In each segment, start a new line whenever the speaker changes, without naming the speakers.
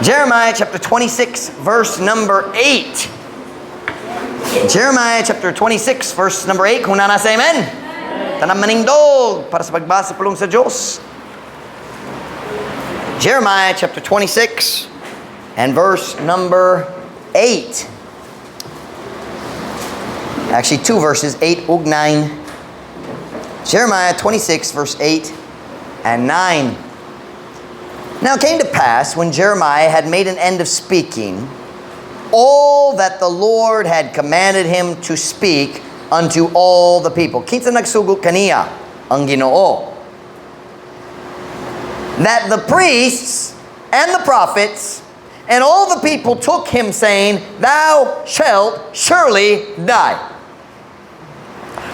Jeremiah chapter 26, verse number 8. Jeremiah chapter 26, verse number 8. Kung naa na, say amen. Tanan manindog para sa pagbasa pulong sa Diyos. Jeremiah chapter 26 and verse number 8. Actually, two verses, 8 ug 9. Jeremiah 26, verse 8 and 9. Now it came to pass, when Jeremiah had made an end of speaking all that the Lord had commanded him to speak unto all the people. Kinsa nagsugo kaniya? Ang Ginoo. That the priests and the prophets and all the people took him, saying, "Thou shalt surely die.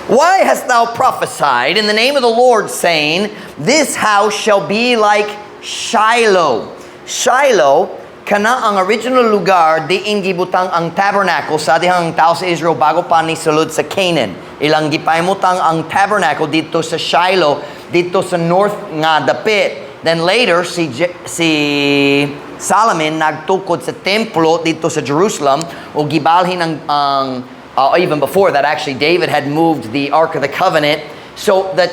Why hast thou prophesied in the name of the Lord, saying, 'This house shall be like Shiloh'?" Shiloh, kana ang original lugar diin gibutang ang tabernacle sa dihang ang tao sa Israel bago pa ni sulod sa Canaan. Ilang gipahimutang ang tabernacle didto sa Shiloh, didto sa north nga dapit. Then later, si Solomon nagtukod sa templo didto sa Jerusalem o gibalhin ang, even before that, actually, David had moved the Ark of the Covenant. So the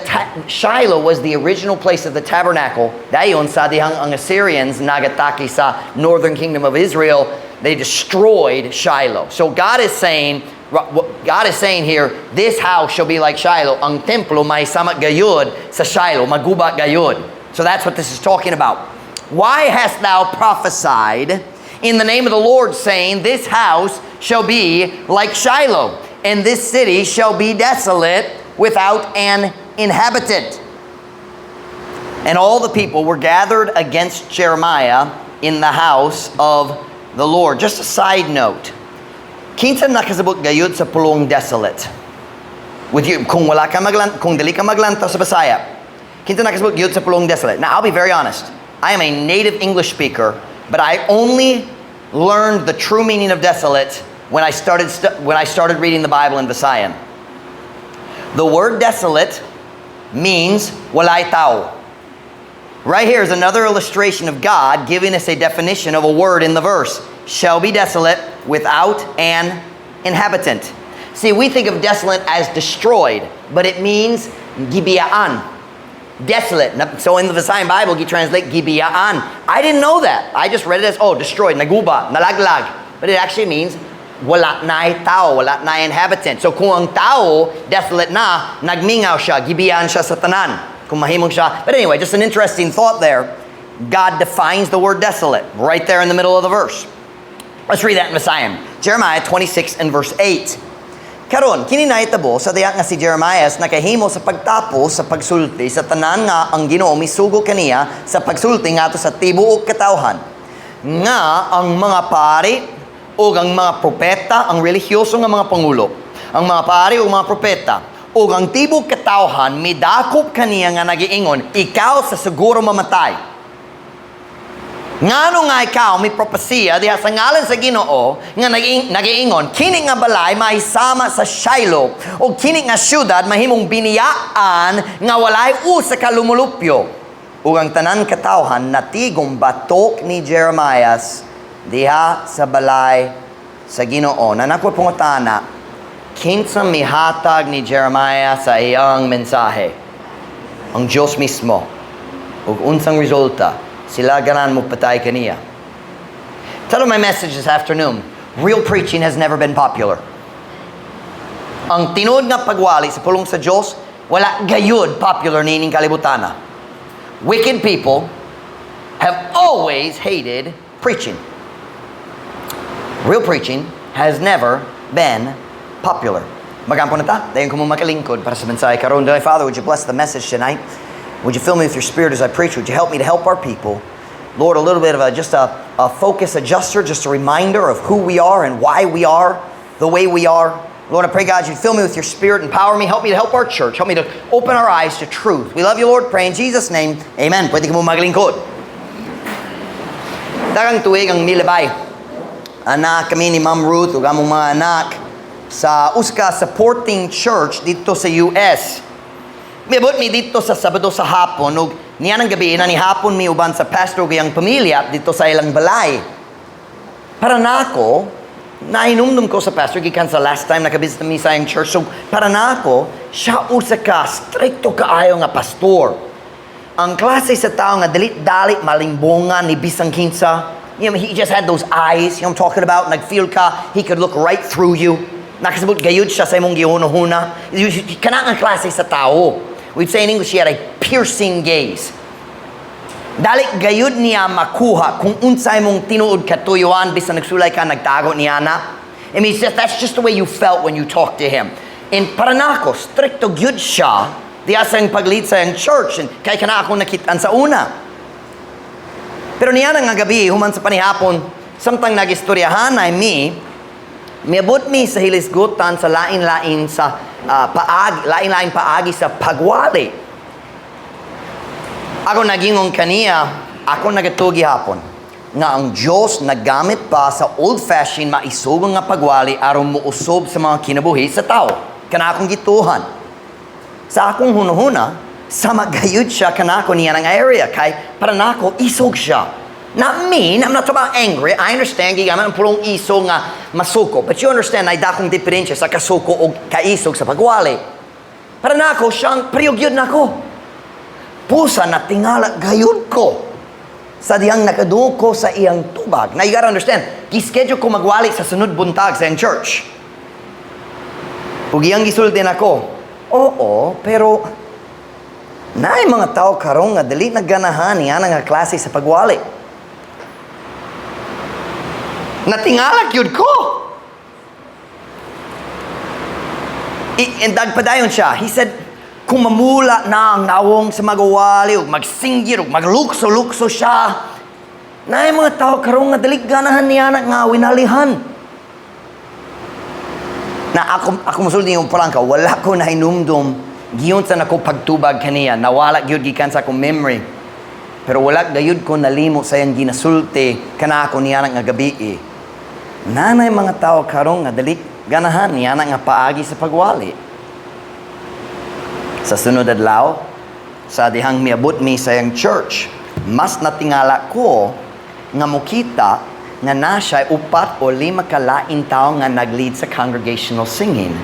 Shiloh was the original place of the tabernacle. Dayon sa dihang ang Assyrians nagatake sa northern kingdom of Israel, they destroyed Shiloh. So God is saying here, this house shall be like Shiloh. Ang templo mahisama gayud sa Shiloh, maguba gayud. So that's what this is talking about. "Why hast thou prophesied in the name of the Lord, saying, 'This house shall be like Shiloh, and this city shall be desolate without an inhabitant'?" And all the people were gathered against Jeremiah in the house of the Lord. Just a side note. Kinsa nakasabot gayud sa pulong "desolate"? With you, kung wala ka maglan, kung dili ka maglantaw sa Bisaya, kinsa nakasabot gayud sa pulong "desolate"? Now, I'll be very honest. I am a native English speaker, but I only learned the true meaning of "desolate" when I started reading the Bible in Visayan. The word "desolate" means walay tao. Right here is another illustration of God giving us a definition of a word in the verse. Shall be desolate without an inhabitant. See, we think of "desolate" as destroyed, but it means gibiyaan. Desolate. So in the Visayan Bible, you translate "gibiyaan." I didn't know that. I just read it as, oh, destroyed, naguba, nalaglag. But it actually means wala na tao, wala na inhabitant. So kung ang tao, desolate na, nagmingaw siya, gibiyaan siya sa tanan. Kung mahimong siya. But anyway, just an interesting thought there. God defines the word "desolate" right there in the middle of the verse. Let's read that in Visayan. Jeremiah 26 and verse 8. Karon, kini nahitabo sa diha nga si Jeremias nakahimo sa pagtapos sa pagsulti sa tanan nga ang Ginoo misugo kaniya sa pagsulti ngadto sa tibuok katawhan. Nga ang mga pari ug ang mga propeta, ang relihiyoso nga mga pangulo, ang mga pari ug mga propeta, ug ang tibuok katawhan midakop kaniya nga nagiingon, "Ikaw sa siguro mamatay. Ngano nga ikaw may propesiya diha sa ngalan sa Ginoo nga nagiingon, 'Kini nga balay mahisama sa Shiloh o kini nga syudad mahimong biniyaan nga walay usa ka lumulupyo'?" Ug ang tanan katawhan natigom batok ni Jeremias diha sa balay sa Ginoo. Naa na koy pangutana, kinsa mihatag ni Jeremiah sa iyang mensahe? Ang Diyos mismo. Ug unsang resulta? Sila ganahan mo patay kaniya. Title of my message this afternoon, "Real Preaching Has Never Been Popular." Ang tinuod nga pagwali sa pulong sa Diyos, wala gayud popular niining kalibutana. Wicked people have always hated preaching. Real preaching has never been popular. Magampo na ta. Dayon ko mo makalingkod para sa mensahe karon. Dear Father, would you bless the message tonight? Would you fill me with your Spirit as I preach? Would you help me to help our people? Lord, a little bit of a just a focus adjuster, just a reminder of who we are and why we are the way we are. Lord, I pray, God, you'd fill me with your Spirit, empower me, help me to help our church, help me to open our eyes to truth. We love you, Lord. Pray in Jesus' name. Amen. Pwede ka mo maglingkod. Daghang tuig ang milabay. Anak kami ni Ma'am Ruth ug among mga anak sa usa ka supporting church didto sa US. Miabot mi didto sa Sabado sa hapon ug Niyanang gabii, nanihapon mi uban sa pastor ug iyang pamilya didto sa ilang balay. Para nako, nahinumdum ko sa pastor gikan sa last time nakabisit mi sa iyang church. So para nako, siya usa ka strikto kaayo nga pastor. Ang klase sa tao nga dali-dali malimbongan ni bisang kinsa. He just had those eyes, you know what I'm talking about? Nag-feel ka, he could look right through you. Nakasabot gayud siya sa imong gihuna-huna. Kana ang klase sa tao. We'd say in English, he had a piercing gaze. Dali gayud niya makuha kung unsay mong tinuod katuyuan bisan nagsulay ka nagtago niya na. I mean, that's just the way you felt when you talked to him. And para nako, strikto gyud siya diya sa iyang pag-lead sa iyang church. And kay kana ako nakitaan sa una. Pero niya nga gabi, human sa panihapon, samtang nagistoryahan ay mi, miabot mi sa hilisgutan sa lain-lain sa paagi, lain-lain paagi sa pagwali. Ako nagingon kaniya, ako nagatuo gihapon nga ang Diyos naggamit pa sa old-fashioned maisugon nga pagwali aron muusob sa mga kinabuhi sa tao. Kana akong gituohan. Sa akong hunahuna, sama gayud siya kanako niya ng area kay para nako isog siya. Not mean, I'm not talking about angry. I understand gigamit ang pulong isog nga masuko. But you understand naay dakong diferensya sa kasuko o kaisog sa pagwali. Para nako siyang pareho gyud nako. Pusa natingala gayud ko sa dihang nakadungog ko sa iyang tubag. Now you gotta understand, gischedule ko magwali sa sunod buntag sa iyang church. Ug iyang gisulti nako, "Oo, pero naay mga tao karon nga dili naganahan niya nga klase sa pagwali." Natingala gyud ko. And nagpadayon siya. He said, "Kung mamula na ang nawong sa magwali, ug magsinggit, ug maglukso-lukso siya, naay mga tao karon nga dili ganahan niya na nga winalihan." Na ako musulti yung prangka, wala ko nahinumdum giunsa nako pagtubag kaniya, nawala gyud gikan sa akong memory. Pero wala gayud ko nalimo sa iyang ginasulti kanako niya nga gabi. Naay mga tao karon nga dili ganahan niya nga paagi sa pagwali. Sa sunod adlaw, sa dihang miabot mi sa iyang church, mas natingala ko nga mokita nga na siya upat o lima ka lain tao nga nag-lead sa congregational singing.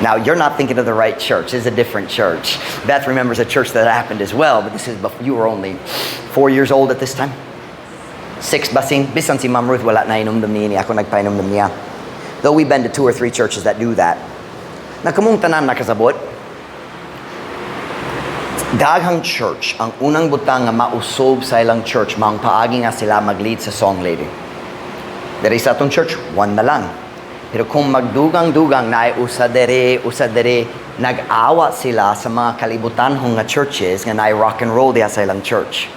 Now, you're not thinking of the right church. This is a different church. Beth remembers a church that happened as well, but this is before, you were only 4 years old at this time. 6 basin. Bisan si Ma'am Ruth wala na hinumdum niya. Ako nagpahinumdum niya. Though we've been to two or three churches that do that. Na kamong tanan nakasabot, daghang church, ang unang butang nga mausob sa ilang church, maong paagi nga sila mag-lead sa song leading. Diri sa atong church, one na lang. Pero kung magdugang-dugang na usa dere, nag-awa sila sa mga kalibutan nga churches nga naay rock and roll diha sa ilang church.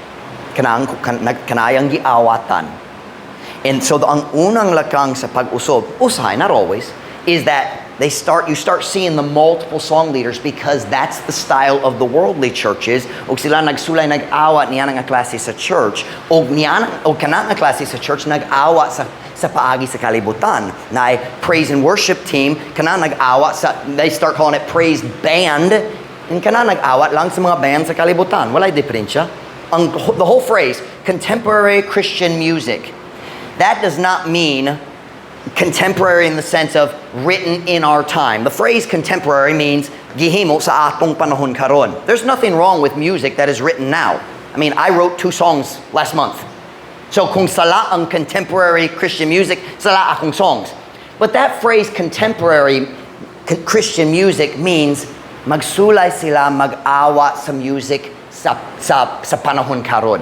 Kanang kan, kanayang giawatan. And so ang unang lakang sa pag-usob, usahay, not always, is that they start you start seeing the multiple song leaders because that's the style of the worldly churches. Og sila nagsulay nag-awat niya nga klase sa church og niya og kana nga klase sa church nag-awa sa paagi sa kalibutan. Na praise and worship team kana nag-awat sa, they start calling it praise band, and kana nag-awat lang sa mga band sa kalibutan. Walay diferensya. Ang the whole phrase contemporary Christian music, that does not mean contemporary in the sense of written in our time. The phrase contemporary means gihimo sa atong panahon karon. There's nothing wrong with music that is written now. I mean, I wrote two songs last month. So kung sala ang contemporary Christian music, sala akong songs. But that phrase contemporary Christian music means magsulay sila mag-awa sa music sa panahon karon.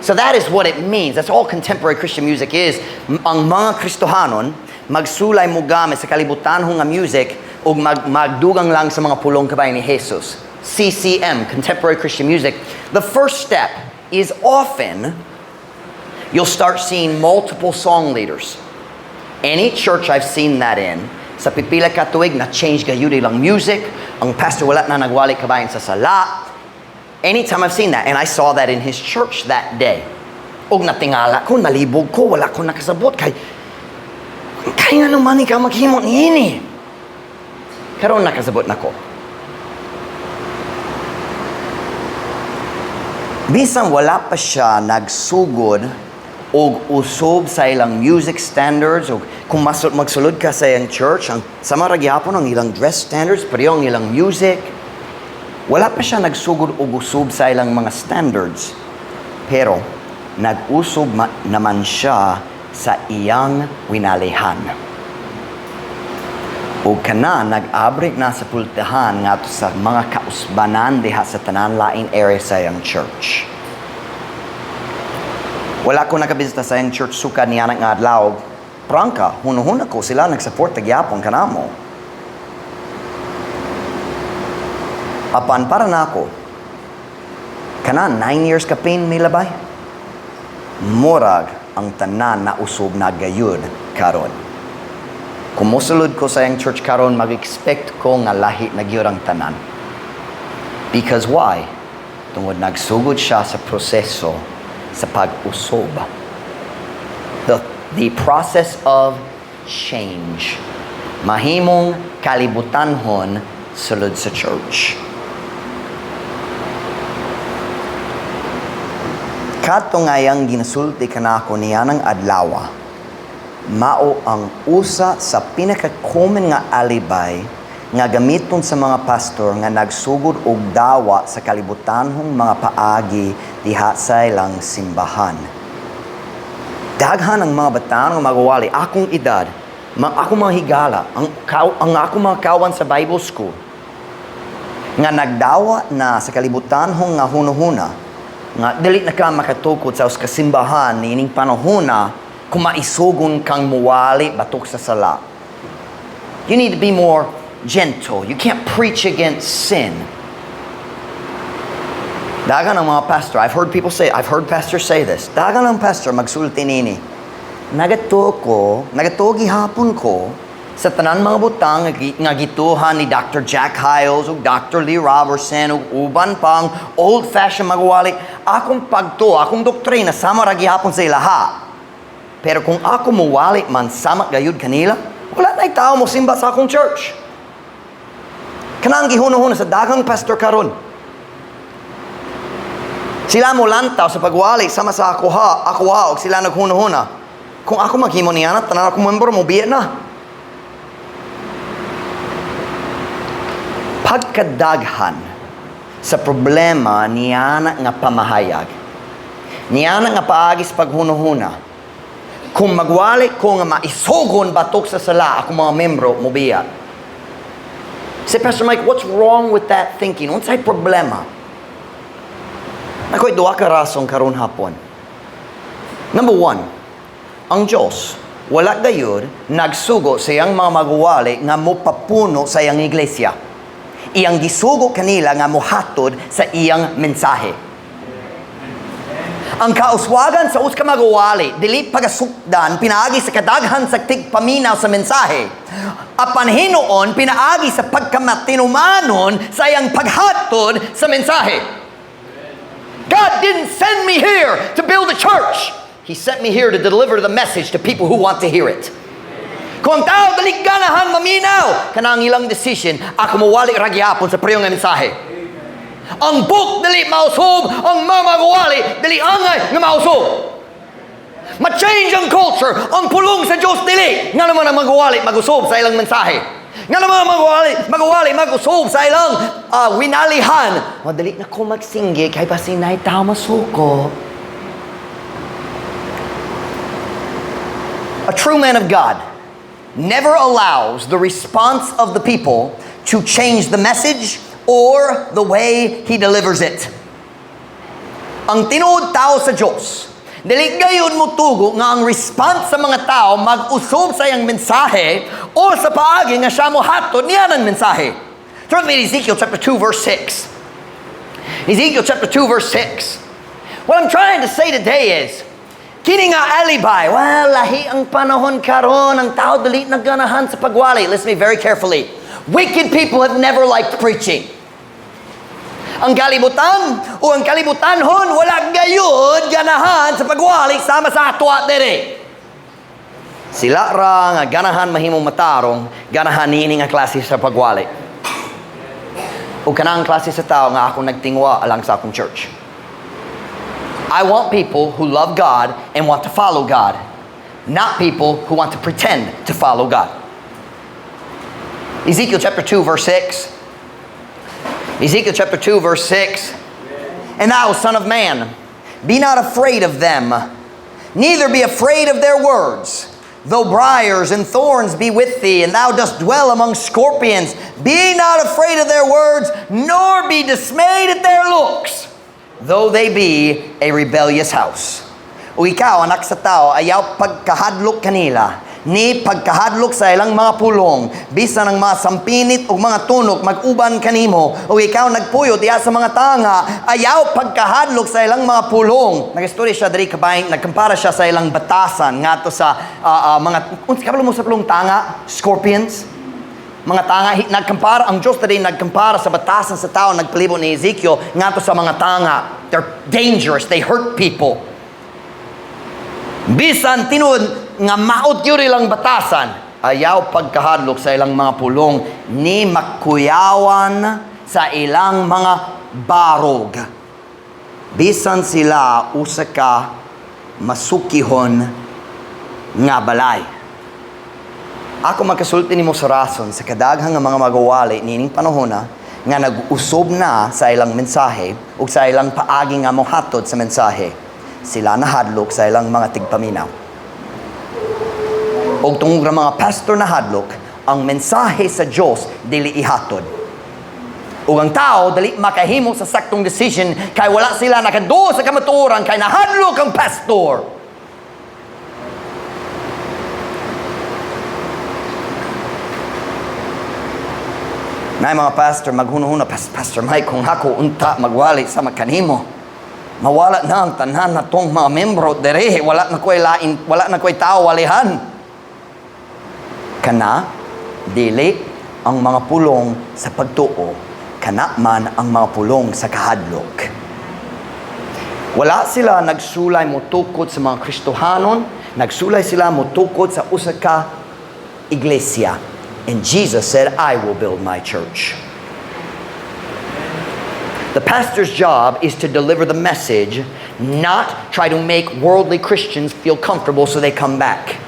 So that is what it means. That's all contemporary Christian music is. Ang mga Kristohanon, magsulay mo gamit sa kalibutan nga music ug magdugang lang sa mga pulong kabay ni Jesus. CCM, contemporary Christian music. The first step is often you'll start seeing multiple song leaders. Any church I've seen that in, sa pipila ka tuig na change gayud ilang music, ang pastor wala na nagwali kabahin sa sala. Anytime I've seen that, and I saw that in his church that day. Og natingala ko, nalibog ko, wala ko nakasabot kay kay nga naman ikaw maghimo niini. Karon nakasabot na ko. Bisan wala pa siya nagsugod og usob sa ilang music standards o kung magsulod ka sa iyang church, ang sama ra gihapon ang ilang dress standards, pareho ang ilang music. Wala pa siya nagsugod og usob sa ilang mga standards. Pero nag-usob naman siya sa iyang winalihan. O kana nag-abri na sa pultahan ngadto sa mga kausbanan diha sa tanan lain area sa iyang church. Wala ko nakabisita sa iyang church sukad niya nga adlaw. Prangka, hunahuna ko sila nagsupport gyapon kanamo. Apan para nako, kana 9 years kapin milabay. Murag ang tanan na usob na gayud karon. Kung mosulod ko sa iyang church karon, mag-expect ko nga lahi na gyud ang tanan. Because why? Tungod nagsugod siya sa proseso sa pag-usob. The process of change. Mahimong kalibutanhon sulod sa church. Kadto ngayang ginasulti kanako niya ng adlawa, mao ang usa sa pinaka-common nga alibay nga gamiton sa mga pastor nga nagsugod og dawa sa kalibutanhong mga paagi diha sa ilang simbahan. Daghan ang mga bataan nga magwali akong edad, akong mga higala, ang akong mga kawan sa Bible School, nga nagdawa na sa kalibutanhong nga hunahuna, nga dili na ka makatukod sa usa ka simbahan niining panahona kung maisugon kang muwali batok sa sala. You need to be more gentle. You can't preach against sin. Dagan ang mga pastor. I've heard people say, I've heard pastors say this. Dagan ang pastor magsulti nini. Nagatuo ko, nagatuo gihapon ko sa tanan mga butang nga gituhan ni Dr. Jack Hyles ug Dr. Lee Roberson ug uban pang old-fashioned magwali. Akong pagtuo, akong doktrina sama ra gihapon sa ilaha. Pero kung ako muwali man sama gayud kanila, wala na'y tao mo simba sa akong church. Kanang gihuna-huna sa daghang pastor karon. Sila mo lantaw sa pagwali sama sa ako ha, ako ha, og sila naghuna-huna. Kung ako maghimo niya na, tanan akong member mo biya na. Pagkadaghan sa problema niya na nga pamahayag, niya na nga paagi sa paghuna-huna, kung magwali ko nga maisugon batok sa sala akong mga membro mo biya. Say, "Pastor Mike, what's wrong with that thinking? Unsay problema?" Ako'y duha ka rason karon hapon. Number one, ang Diyos wala gayud nagsugo sa iyang mga magwali nga mopapuno sa iyang iglesia. Iyang gisugo kanila nga mohatod sa iyang mensahe. Ang kauswagan sa usa ka magwali dili pagasukdan pinaagi sa kadaghan sa tigpaminaw sa mensahe. Apan hinuon pinaagi sa pagkamatinumanon sa iyang paghatod sa mensahe. God didn't send me here to build a church. He sent me here to deliver the message to people who want to hear it. Kung ang tao dali ganahan maminaw, kanang ilang decision, ako mawali ra gihapon sa priyong nga mensahe. Ang book dili mausob, ang mga magwali dili angay nga mausob. Ma-change ang culture, ang pulong sa Diyos dili. Nga naman ang magwali magusob sa ilang mensahe. Nga naman ang magwali magusob sa ilang winalihan. Madali na ko magsinggi kay basin nay tao masuko. A true man of God never allows the response of the people to change the message or the way he delivers it. Ang tinuod tao sa Diyos, dili gayon mo tugo nga ang response sa mga tao mag-usob sa iyang mensahe o sa paagi nga siya mohatod niya ng mensahe. Turn with me to Ezekiel chapter 2 verse 6. Ezekiel chapter 2 verse 6. What I'm trying to say today is, kini nga alibay, well, lahi ang panahon karon, ang tao dili naganahan sa pagwali. Listen to me very carefully. Wicked people have never liked preaching. Ang kalibutan o ang kalibutanhon, wala gayud ganahan sa pagwali sama sa atwa dere. Sila ra nga ganahan mahimong matarong, ganahan niini nga klase sa pagwali. O kanang klase sa tao nga ako nagtingwa alang sa akong church. I want people who love God and want to follow God, not people who want to pretend to follow God. Ezekiel chapter 2, verse 6. Ezekiel chapter 2, verse 6. "And thou, son of man, be not afraid of them, neither be afraid of their words. Though briars and thorns be with thee, and thou dost dwell among scorpions, be not afraid of their words, nor be dismayed at their looks, though they be a rebellious house." O ikaw, anak sa tao, ayaw pagkahadlok kanila, ni pagkahadlok sa ilang mga pulong, bisan ang mga sampinit o mga tunok mag-uban kanimo, o ikaw nagpuyo diya sa mga tanga, ayaw pagkahadlok sa ilang mga pulong. Nagistorya siya diri kabay, nagkumpara siya sa ilang batasan ngadto sa mga, unsa kabalo mo sa pulong tanga, scorpions? Mga tanga, nagkumpara, ang Diyos diri nagkumpara sa batasan sa tao, nagpalibot ni Ezekiel, ngadto sa mga tanga. They're dangerous, they hurt people. Bisan tinuod nga maot yun ilang batasan, ayaw pagkahadlok sa ilang mga pulong, ni makuyawan sa ilang mga barog. Bisan sila usa ka masukihon nga balay. Ako makasulti nimo sa rason sa kadaghang nga mga magawali niining panahona nga nag-usob na sa ilang mensahe ug sa ilang paagi nga mohatod sa mensahe. Sila nahadlok sa ilang mga tigpaminaw. Og tungod nga mga pastor nahadlok, ang mensahe sa Dios dili ihatod. Ug ang tao dili makahimo sa saktong decision kay wala sila nakaduol sa kamatuoran kay nahadlok ang pastor. Nay mga pastor maghunahuna, "Pastor Mike, kung ako unta magwali sa makanimo, mawala na ang tanan na tong mga membro dere, wala na ko'y lain, wala na ko'y tao walihan." Kana dili ang mga pulong sa pagtuo, kana man ang mga pulong sa kahadlok. Wala sila nagsulay motukod sa mga Kristohanon, nagsulay sila motukod sa usa ka iglesia. And Jesus said, "I will build my church." The pastor's job is to deliver the message, not try to make worldly Christians feel comfortable so they come back.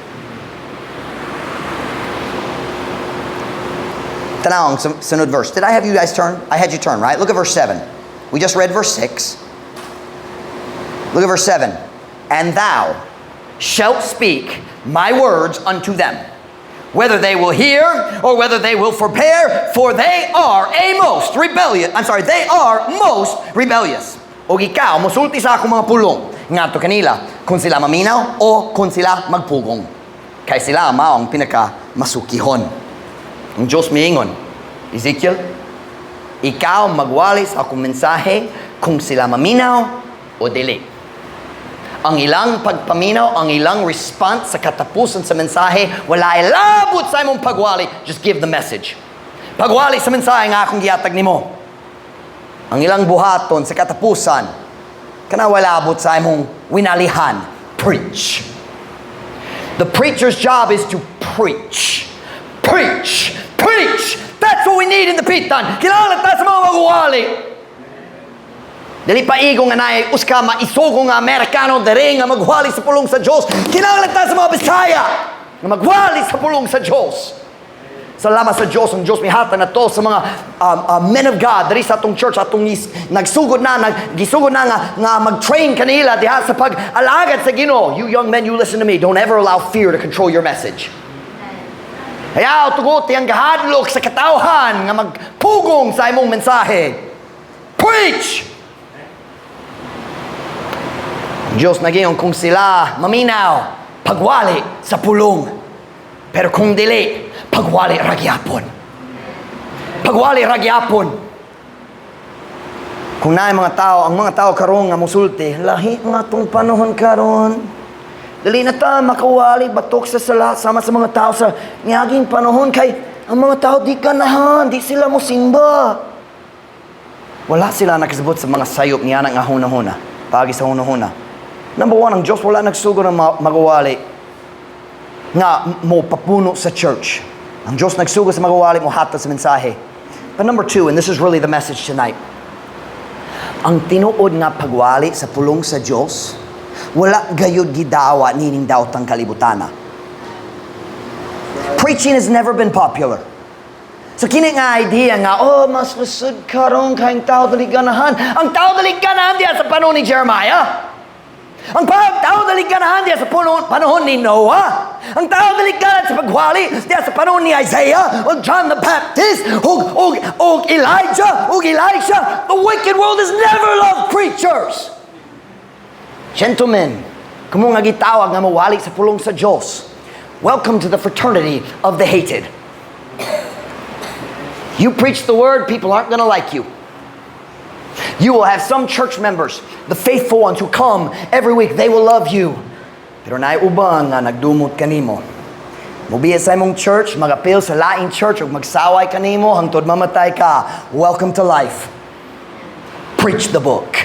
Tanawang sunod verse. Did I have you guys turn? I had you turn, right? Look at verse 7. We just read verse 6. Look at verse 7. "And thou shalt speak my words unto them, whether they will hear or whether they will forbear, for they are a most rebellious." I'm sorry, they are most rebellious. O ikaw, musulti sa akong mga pulong ngadto kanila, kung sila maminaw o kung sila magpugong. Kay sila mao ang pinaka masukihon. Ang Diyos miingon, "Ezekiel, ikaw magwali sa akong mensahe kung sila maminaw o dili." Ang ilang pagpaminaw, ang ilang response sa katapusan sa mensahe, wala ilabot sa imong pagwali. Just give the message. Pagwali sa mensahe nga akong gihatag nimo. Ang ilang buhaton sa katapusan, kana wala abot sa imong winalihan. Preach. The preacher's job is to preach. Preach! Preach! That's what we need in Dapitan. Kailangan ta sa mga magwali. Dili pa igo nga naay usa ka maisugo nga Amerikano diri nga magwali sa pulong sa Dios. Kinahanglan ta sa mga Bisaya nga magwali sa pulong sa Dios. Salamat sa Dios, ang Dios mihatag na to sa mga men of God diri sa atong church, atong nagsugod na, gisugod na nga mag-train kanila diha sa pag-alagad sa Ginoo. You young men, you listen to me. Don't ever allow fear to control your message. Ayaw tuguti ang gahadlok sa katawhan nga magpugong sa imong mensahe. Preach! Diyos nagingon, kung sila maminaw, pagwali sa pulong. Pero kung dili, pagwali ra gyapon. Pagwali ra gyapon. Kung naay mga tao, ang mga tao karon nga musulti, "Lahi nga tong panahon karon. Dili na ta makawali batok sa sala sama sa mga tao sa niaging panahon kay ang mga tao di ganahan, di sila mo simba." Wala sila nakasabot sa mga sayop niya nga hunahuna. Pagi sa hunahuna. Number one, ang Diyos wala nagsugo ng magawali nga mo papuno sa church. Ang Diyos nagsugo sa magawali mo hatag sa mensahe. But number two, and this is really the message tonight. Ang tinuod nga pagwali sa pulong sa Dios, wala gayud gidawa nining daotang kalibutana. Preaching has never been popular. So kini nga idea nga, "Oh, mas lisod karon kay ang tao dili ganahan." Ang tao dili ganahan diya sa panahon ni Jeremiah. Ang tao dili ganahan diya sa panahon ni Noah. Ang tao dili ganahan sa pagwali diya sa panahon ni Isaiah, ug John the Baptist, ug Elijah, ug Elisha. The wicked world has never loved preachers. Gentlemen, kamo nga gitawag nga mawali sa pulong sa Diyos, welcome to the fraternity of the hated. You preach the word, people aren't going to like you. You will have some church members, the faithful ones who come every week, they will love you. Pero naay uban nga nagdumot kanimo. Mubiya sa imong church, magapil sa laing church ug magsaway kanimo hangtod mamatay ka. Welcome to life. Preach the book.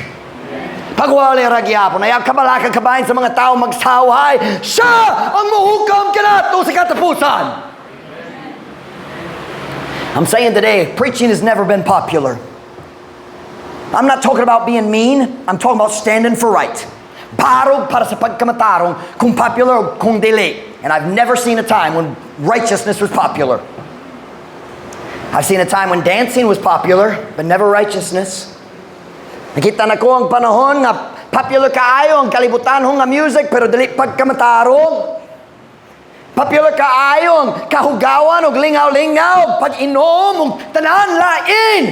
Pagwali ra gyapon, ayaw kabalaka kabahin sa mga tao magsaway. Siya ang muhukam kanato sa katapusan. I'm saying today, preaching has never been popular. I'm not talking about being mean. I'm talking about standing for right. Barog para sa pagkamatarong kung popular o kung dili. And I've never seen a time when righteousness was popular. I've seen a time when dancing was popular, but never righteousness. Nakita na ko ang panahon nga popular kaayo ang kalibutan nga music pero dili pagkamatarong. Popular kaayo ang kahugawan og lingaw-lingaw, pag-inom og tanan lain.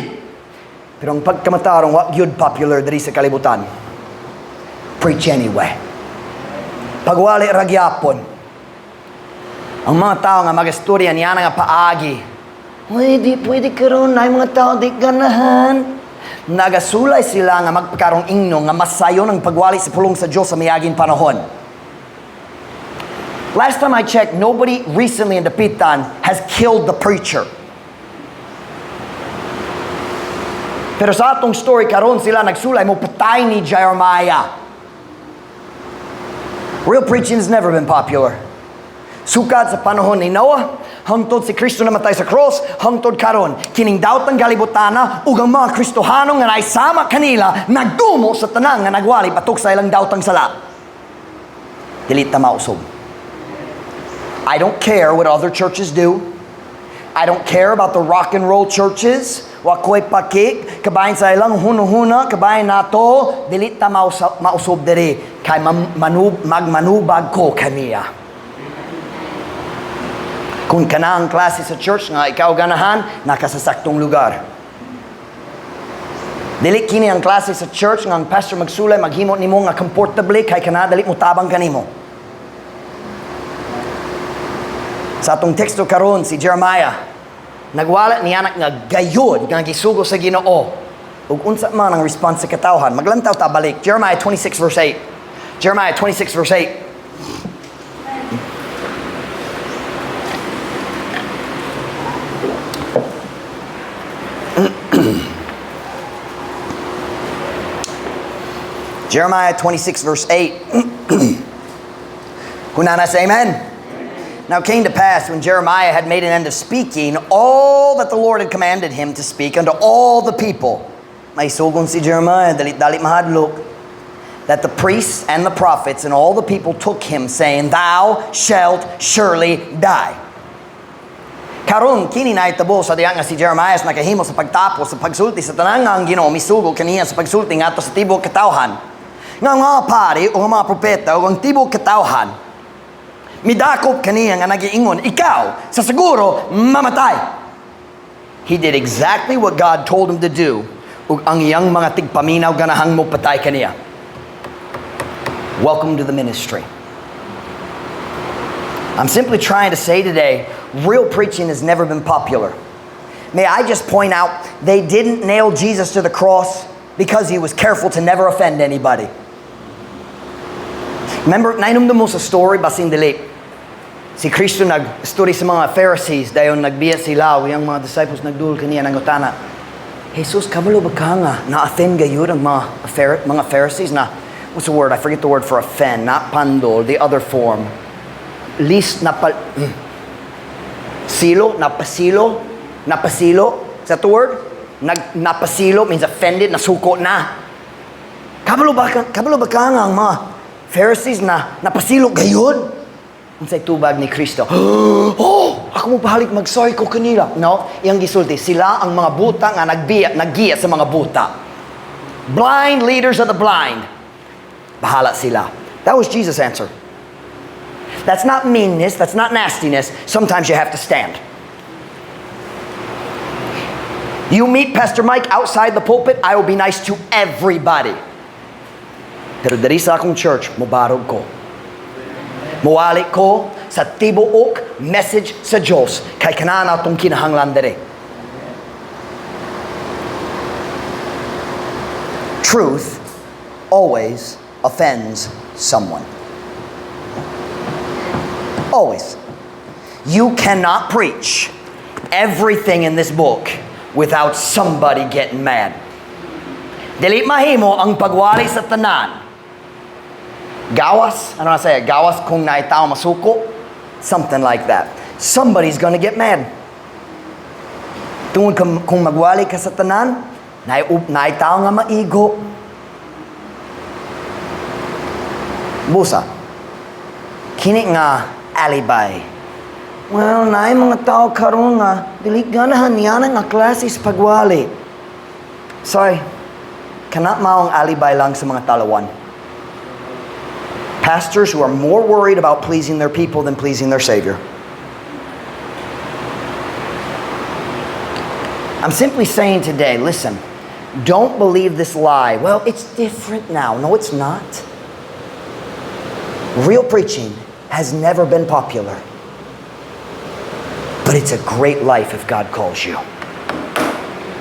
Pero ang pagkamatarong wa gyud popular diri sa kalibutan. Preach anyway. Pagwali ra gyapon. Ang mga tao nga magastorya niya nga paagi. "Uy, di pwede karon, naay mga tao di ganahan." Nagasulay sila nga magpakarong ingno nga masayon ang pagwali sa pulong sa Diyos sa miaging panahon. Last time I checked, nobody recently in Dapitan has killed the preacher. Pero sa atong story karon, sila nagsulay mo patay ni Jeremiah. Real preaching has never been popular. Sukad sa panahon ni Noah, hangtod si Kristo namatay sa cross, hangtod karon, kining daotang kalibutana ug ang mga Kristohano nga naisama kanila nagdumo sa tanan nga nagwali batok sa ilang daotang sala. Dili ta mausog. I don't care what other churches do. I don't care about the rock and roll churches. Wa ko'y paki, kabahin sa ilang hunuhuna, kabahin nato, dili ta mausob diri kay magmanubag ko kaniya. Kung kana ang klase sa church nga ikaw ganahan, naa ka sa saktong lugar. Dili kini ang klase sa church nga ang pastor magsulay maghimo nimo nga comfortably kay kana dali mo tabang kanimo. Sa atong teksto karon, si Jeremiah nagwala niya nga gayod nga gisugo sa Ginoo. Ug unsa man ang response sa katawhan? Maglantaw ta balik. Jeremiah 26 verse 8. Jeremiah 26 verse 8. Jeremiah 26 verse 8. Hunana say amen. Now it came to pass, when Jeremiah had made an end of speaking all that the Lord had commanded him to speak unto all the people. May sugon si Jeremiah, dali-dali mahadlok. That the priests and the prophets and all the people took him, saying, "Thou shalt surely die." Karon kini nahitabo sa diha nga si Jeremiah nakahimo sa pagtapos sa pagsulti sa tanan nga ang Ginoo misugo kaniya sa pagsulti ngadto sa tibuok katawhan. Nga ang mga pari o ang mga propeta o ang tibuok katawhan midakop kaniya nga nagiingon, "Ikaw sa siguro mamatay." He did exactly what God told him to do, ug ang iyang mga tigpaminaw ganahang mo patay kaniya. Welcome to the ministry. I'm simply trying to say today, real preaching has never been popular. May I just point out, they didn't nail Jesus to the cross because he was careful to never offend anybody. Remember, nainom mo sa story, basin dili. Si Kristo nag-story sa mga Pharisees, dayon nagbiya sila, ug iyang mga disciples nagdul kaniya nangutana, "Jesus, kabalo ba ka nga na-offend gayud ang mga Pharisees na," what's the word? I forget the word for offend, not pandol, the other form. Least napal, silo, napasilo, napasilo, is that the word? Napasilo means offended, nasuko na. Kabalo ba ka nga ang mga Pharisees na napasilok gayud? Unsay tubag ni Kristo? "Oh, ako mobalik, mag-sorry ko kanila." No, iyang gisulti, sila ang mga buta nga nagbiya, naggiya sa mga buta. Blind leaders of the blind. Bahala sila. That was Jesus' answer. That's not meanness, that's not nastiness. Sometimes you have to stand. You meet Pastor Mike outside the pulpit, I will be nice to everybody. Pero diri sa akong church, mobarog ko. Muwali ko sa tibuok message sa Diyos kay kana na atong kinahanglan diri. Truth always offends someone. Always. You cannot preach everything in this book without somebody getting mad. Dili mahimo ang pagwali sa tanan. Gawas, ano na say? Gawas kung naay tao masuko. Something like that. Somebody's gonna get mad. Tungod kung magwali ka sa tanan, naay tao nga maigo. Busa. Kini nga alibi. "Well, naay mga tao karon nga dili ganahan niya nga klase sa pagwali." Sorry. Kana mao ang alibi lang sa mga talawan. Pastors who are more worried about pleasing their people than pleasing their Savior. I'm simply saying today, listen, don't believe this lie. "Well, it's different now." No, it's not. Real preaching has never been popular. But it's a great life if God calls you.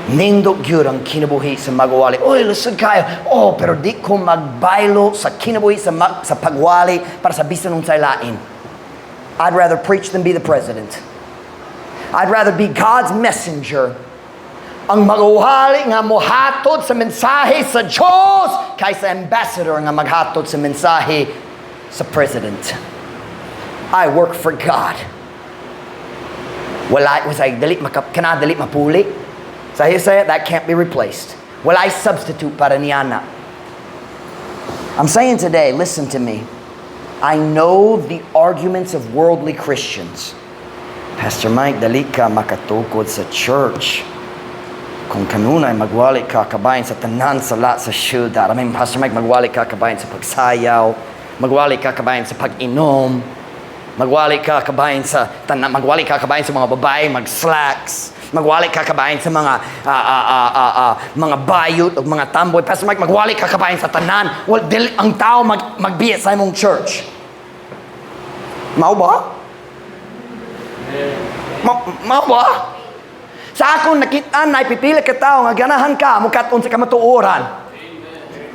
Nindot gyud ang kinabuhi sa magwali. "Oy, lisod kayo." Oh, pero di ko magbaylo sa kinabuhi sa pagwali para sa bisan unsay lain. I'd rather preach than be the president. I'd rather be God's messenger. Ang magwali nga mohatod sa mensahe sa Diyos kaysa ambassador nga maghatod sa mensahe sa president. I work for God. Wala, was I dili maka, kana dili mapuli. Sa say that can't be replaced. Walay substitute para niana. I'm saying today, listen to me. I know the arguments of worldly Christians. "Pastor Mike, dali ka makatukod sa church kung kanunay magwali ka kabahin sa tanan sala sa syudad. I mean, Pastor Mike, magwali ka kabahin sa pagsayaw, magwali ka kabahin sa pag-inom, magwali ka kabahin sa tanan, magwali ka kabahin sa mga babae, mag-slacks, magwali ka kabahin sa mga bayot o mga tamboy. Pastor Mike, magwali ka kabahin sa tanan. Well, dili, ang tao magbiya sa imong church." Mao ba? Mao ba? Sa akong nakita na pipila ka tao nga ganahan ka mukat-on sa kamatuoran.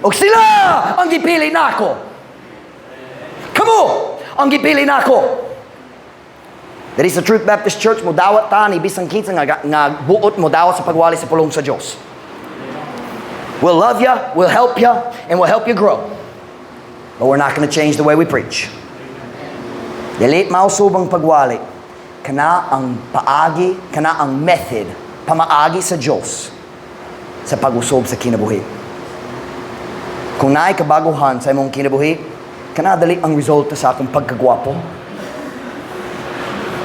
Og sila ang gipili nako. Kamo ang gipili nako. Diri sa Truth Baptist Church, mo dawat ta ni bisan kinsa nga buot mo dawat sa pagwali sa pulong sa Dios. We'll love you, we'll help you, and we'll help you grow. But we're not going to change the way we preach. Dili mausub ang pagwali. Kana ang paagi, kana ang method, pamaagi sa Diyos sa pag-usob sa kinabuhi. Kung naay kabaguhan sa imong kinabuhi, kana dali ang resulta sa akong pagkagwapo.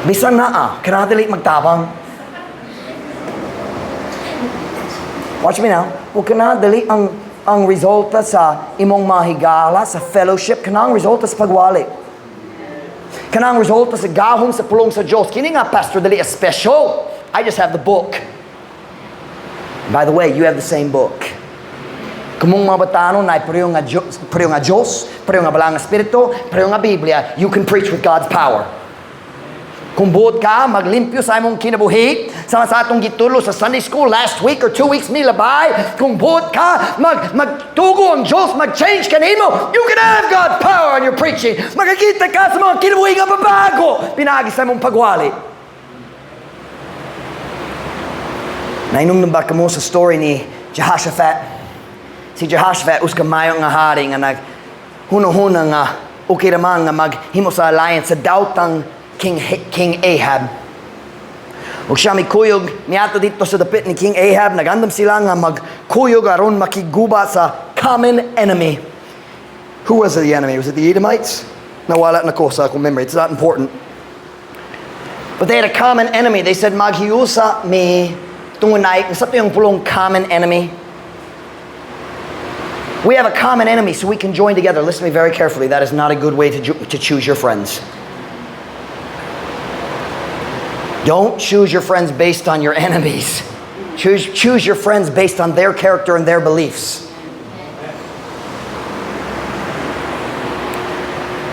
Bisan naa, kana dali magtabang. Watch me now. O kana dali ang resulta sa imong mahigala, sa fellowship, kana ang resulta sa pagwali. Kana ang resulta sa gahom sa pulong sa Diyos. "Kini nga pastor dali a special." I just have the book. By the way, you have the same book. Kamong mga batanon na pareho nga Diyos, pareho nga Diyos, pareho nga Balaang Espiritu, pareho nga Biblia, you can preach with God's power. Kung buot ka, maglimpyo sa imong kinabuhi, sama sa atong gitulo sa Sunday school last week or 2 weeks milabay, kung buot ka, magtugo ang Diyos, mag-change ka nimo, you can have God's power in your preaching. Makakita ka sa mga kinabuhi nga babago, pinaagi sa imong pagwali. Nainumdum ba kamo sa story ni Jehoshaphat? Si Jehoshaphat, usa ka mayo nga hari nga naghuna-huna nga okay raman nga maghimo sa alliance sa daotang King Ahab. Ug siya mikuyog niadto dito sa dapit ni King Ahab, nagandam sila nga magkuyog aron makiguba sa common enemy. Who was the enemy? Was it the Edomites? Nawala na ko sa akong memory. It's not important. But they had a common enemy. They said, "Maghiusa mi tungod na sa yung pulong common enemy. We have a common enemy, so we can join together." Listen to me very carefully. That is not a good way to choose your friends. Don't choose your friends based on your enemies. Choose your friends based on their character and their beliefs.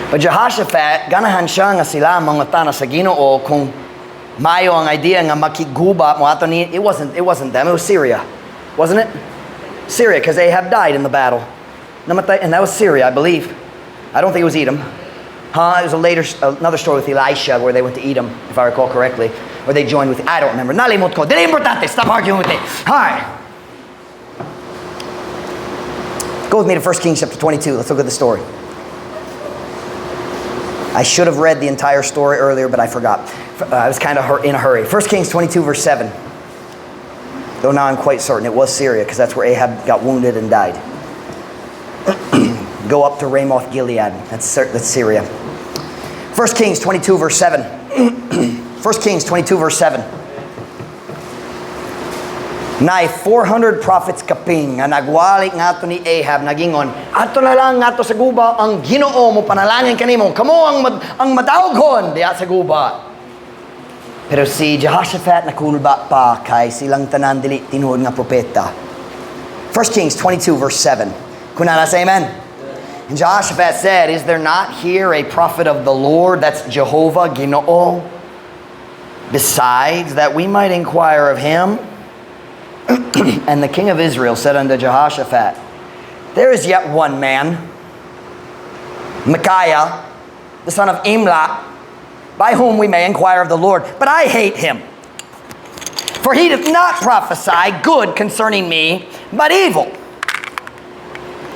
But Jehoshaphat, ganahan siya nga sila mangutana sa Ginoo kung maayo ang idea nga makigguba mo ato ni it wasn't them, it was Syria. Wasn't it? Syria, because Ahab died in the battle. Namatay, and that was Syria, I believe. I don't think it was Edom. Huh? It was a later another story with Elisha where they went to Edom, if I recall correctly. Or they joined with, I don't remember. Nalimot ko. Dili importante. Stop arguing with me. All right. Go with me to 1 Kings chapter 22. Let's look at the story. I should have read the entire story earlier, but I forgot. I was kind of in a hurry. 1 Kings 22, verse 7. Though now I'm quite certain it was Syria, because that's where Ahab got wounded and died. Go up to Ramoth Gilead. That's Syria. 1 Kings 22, verse 7. 1 Kings 22, verse 7. Naay 400 prophets kapin nga nagwali ngadto ni Ahab, nagingon, "Ato na lang ngadto sa guba, ang Ginoo mo panalangin kanimo, kamo ang madawgon diha sa guba." Pero si Jehoshaphat nakulba pa kay silang tanan dili tinuod nga propeta. 1 Kings 22 verse 7. Kunana say amen. And Jehoshaphat said, "Is there not here a prophet of the Lord," that's Jehovah, Ginoo, "besides, that we might inquire of him?" And the king of Israel said unto Jehoshaphat, "There is yet one man, Micaiah, the son of Imlah, by whom we may inquire of the Lord, but I hate him. For he doth not prophesy good concerning me, but evil."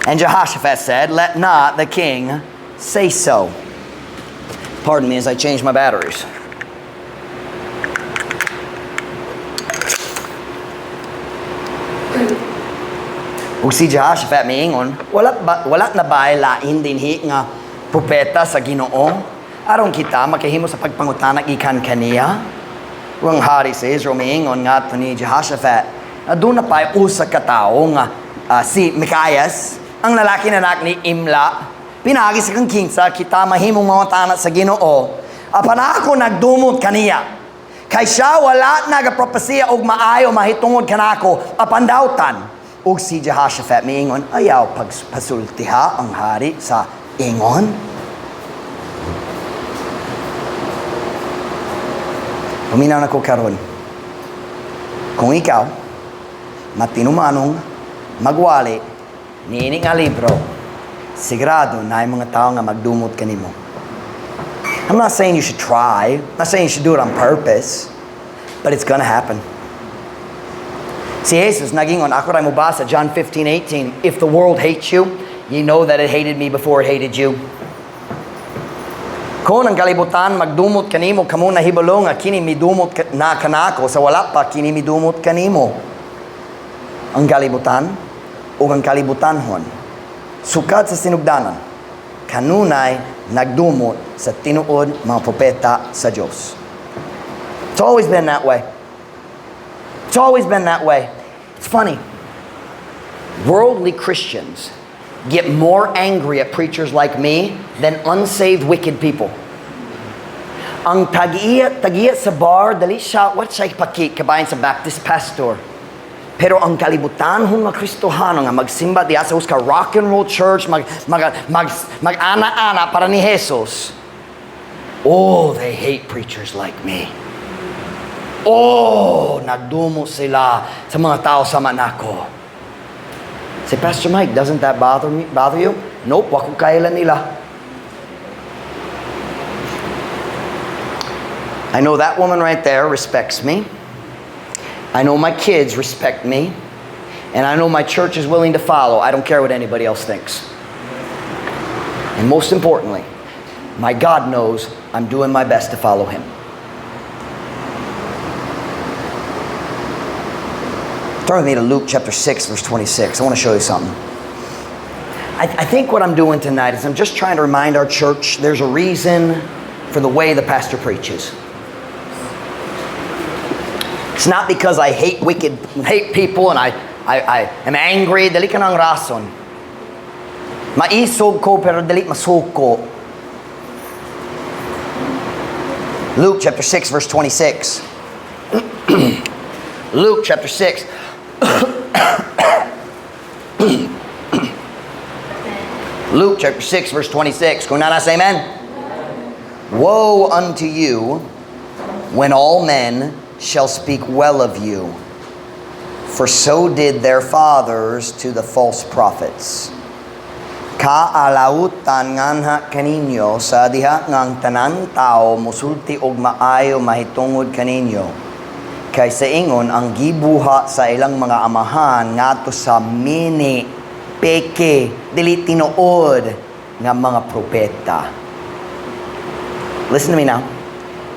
And Jehoshaphat said, "Let not the king say so." Pardon me as I change my batteries. Ug si Jehoshaphat miingon, "Wala na ba lain dinhi nga propeta sa Ginoo? Aron kita makahimo sa pagpangutana gikan kaniya?" Ug ang hari sa Israel miingon ngadto ni Jehoshaphat, "Aduna pa usa ka tawo nga si Micaias, ang lalaki na anak ni Imla, pinaagi sa kang kinsa kita mahimong mangutana sa Ginoo. Apan ako nagdumot kaniya. Kay siya wala nagapropesiya og maayo mahitungod kanako apan dautan." Ug si Jehoshaphat miingon, "Ayaw pagpasultiha ang hari sa ingon." Paminaw na ko karon. Kung ikaw, matinumanong, magwali, niini nga libro, sigurado naay mga tao nga magdumot kanimo. I'm not saying you should try. I'm not saying you should do it on purpose. But it's gonna happen. Si Jesus nagingon, ako ray mobasa, John 15:18, "If the world hates you, you know that it hated me before it hated you." Kung ang kalibutan magdumot kanimo, kamo nahibalo nga kini midumot na kanako sa wala pa kini midumot kanimo. Ang kalibutan ug ang kalibutanhon sukad sa sinugdanan kanunay nagdumot sa tinuod mga propeta sa Dios. It's always been that way. It's always been that way. It's funny. Worldly Christians get more angry at preachers like me than unsaved wicked people. Ang tagiya, tagiya sa bar, dali siya, what siya ipaki, kabayan sa Baptist pastor. Pero ang kalibutan nga Kristohano nga magsimba diya sa ka rock and roll church, mag mag mag mag-ana-ana para ni Jesus. Oh, they hate preachers like me. Oh, nagdumot sila sa mga tao sama nako. Say, "Pastor Mike, doesn't that bother me? Bother you?" Nope, wa ko kaila nila. I know that woman right there respects me. I know my kids respect me. And I know my church is willing to follow. I don't care what anybody else thinks. And most importantly, my God knows I'm doing my best to follow Him. Turn with me to Luke chapter 6, verse 26. I want to show you something. I think what I'm doing tonight is I'm just trying to remind our church there's a reason for the way the pastor preaches. It's not because I hate people and I am angry. Dili kanang rason. Maisog ko pero dili masuko. Luke chapter 6 verse 26. Luke chapter 6. Luke chapter 6 verse 26. Kung naa na, say amen. "Woe unto you when all men shall speak well of you, for so did their fathers to the false prophets." Kaalautan nganha kaninyo sa diha nga ang tanan tao musulti og maayo mahitungod kaninyo. Kay sa ingon ang gibuha sa ilang mga amahan ngadto sa mini, peke, dili tinuod nga mga propeta. Listen to me now.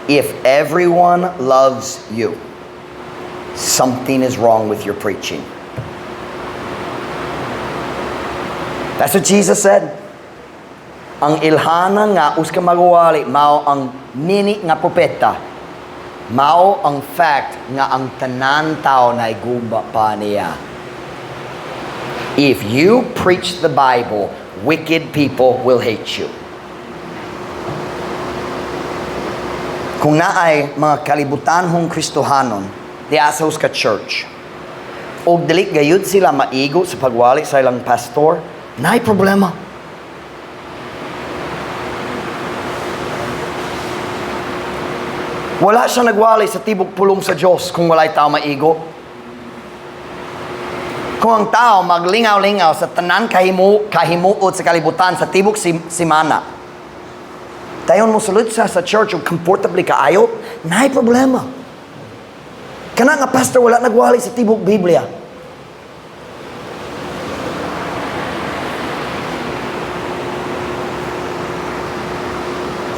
If everyone loves you, something is wrong with your preaching. That's what Jesus said. Ang ilhana nga usa ka magwali mao ang mini nga propeta. Mao ang fact nga ang tanan tao nahigugma pa niya. If you preach the Bible, wicked people will hate you. Kung naay mga kalibutanhong Kristohanon diha sa ka church, og dili gayud sila maigo sa pagwali sa ilang pastor, naay problema. Wala siya nagwali sa tibok pulong sa Diyos kung walay tao maigo. Kung ang tao maglingaw-lingaw sa tanan kahimuot sa kalibutan sa tibok simana, dayon mo sulod sa church ug comfortably kaayo, naay problema. Kana nga pastor wala nagwali sa tibok Biblia.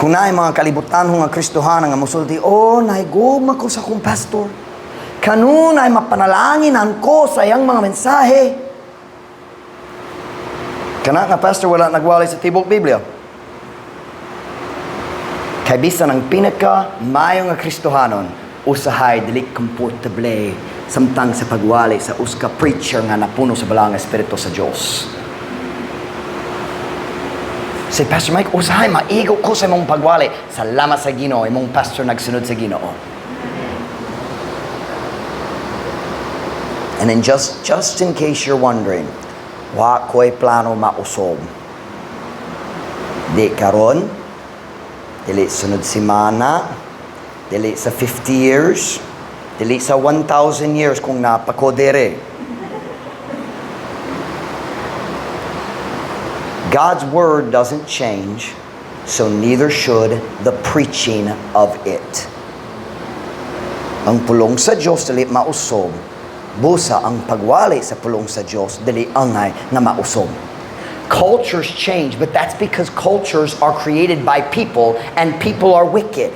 Kung naay mga kalibutan nga Kristohanan nga musulti, "Oh, nahigugma ko sa akong pastor. Kanunay mapanalangin ko sa iyang mga mensahe." Kana nga pastor wala nagwali sa tibok Biblia. Kay bisan ang pinaka maayo nga Kristohanon, usahay dili komportable samtang sa pagwali sa usa ka preacher nga napuno sa Balaang Espiritu sa Dios. Say, "Pastor Mike, usahay maigo ko sa imong pagwali." Salamat sa Ginoo, imong pastor nagsunod sa Ginoo. And then just in case you're wondering, wa ko'y plano mausob. Di karon, dili sunod simana, dili sa 50 years, dili sa 1,000 years kung naa pa ko diri. God's word doesn't change, so neither should the preaching of it. Ang pulong sa Diyos dili mausob, busa ang pagwali sa pulong sa Diyos dili angay nga mausob. Cultures change, but that's because cultures are created by people and people are wicked.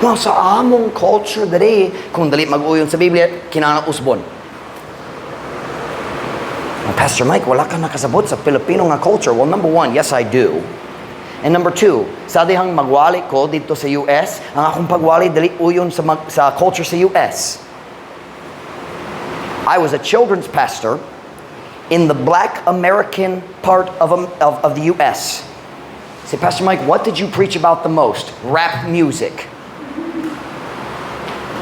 Well, sa among culture diri, kung dili mag-uyon sa Biblia, kinahanglan usbon. "Well, Pastor Mike, wala ka nakasabot sa Pilipino nga culture." Well, number one, yes, I do. And number two, sa dihang magwali ko dito sa US, ang akong pagwali dili uyon sa culture sa US. I was a children's pastor in the Black American part of the US. Say, "Pastor Mike, what did you preach about the most?" Rap music.